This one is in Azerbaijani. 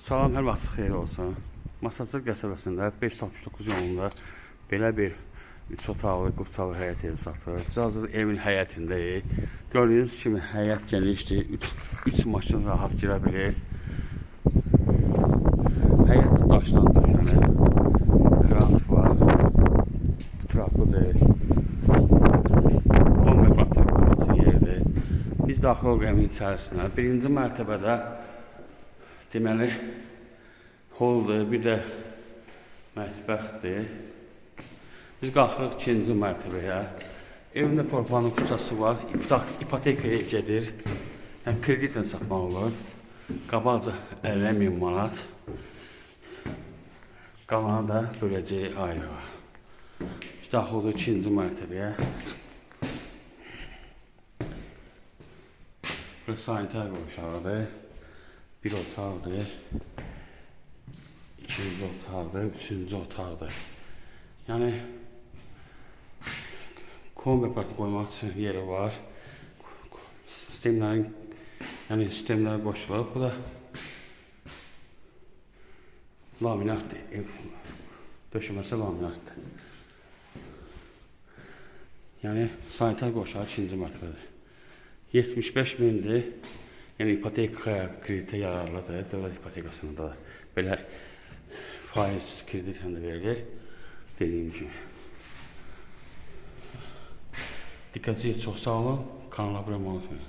Salam, hər vaxt xeyir olsun. Masazır qəsəbəsində 569 yolunda belə bir 3 otaqlı, qubçalı həyət evi satılır. Biz hazır evin həyətindəyik. Gördüyünüz kimi həyət genişdir. 3 maşın rahat girə bilir. Həyət daşdan döşənir. Krant var. Trapıdır. Kombi qoymaq üçün yerdir. Biz daxil olduq evin içərisinə. Birinci mərtəbədə deməli holdur, bir də mətbəxdir. Biz qalxırıq ikinci mərtəbəyə. Evində torpağının küçəsi var. İpotekaya gedir. Yəni kreditlə satmaq olur. Qabaqca 50 min manat. Qalanı da böləcəyi aylığa. Biz daxil olduq ikinci mərtəbəyə. Burası sanitar qovşağıdır. Bir otaqdır. İkinci otaqdır, üçüncü otaqdır. Yəni kombi aparatı qoymaq üçün yeri var. Sistemlərin, yəni sistemlər qoşulub. Bu da laminatdır. Ev döşəməsi laminatdır. Yəni sanitar qovşağı ikinci mərtəbədə. 75 mindir. Yəni ipotekaya, kreditə yararlıdır. Dövlət ipotekasında da belə faizsiz kredit həm də verilir. Dediyim kimi. Diqqətinizə çox sağ olun. Kanala abunə olmayı unutmayın.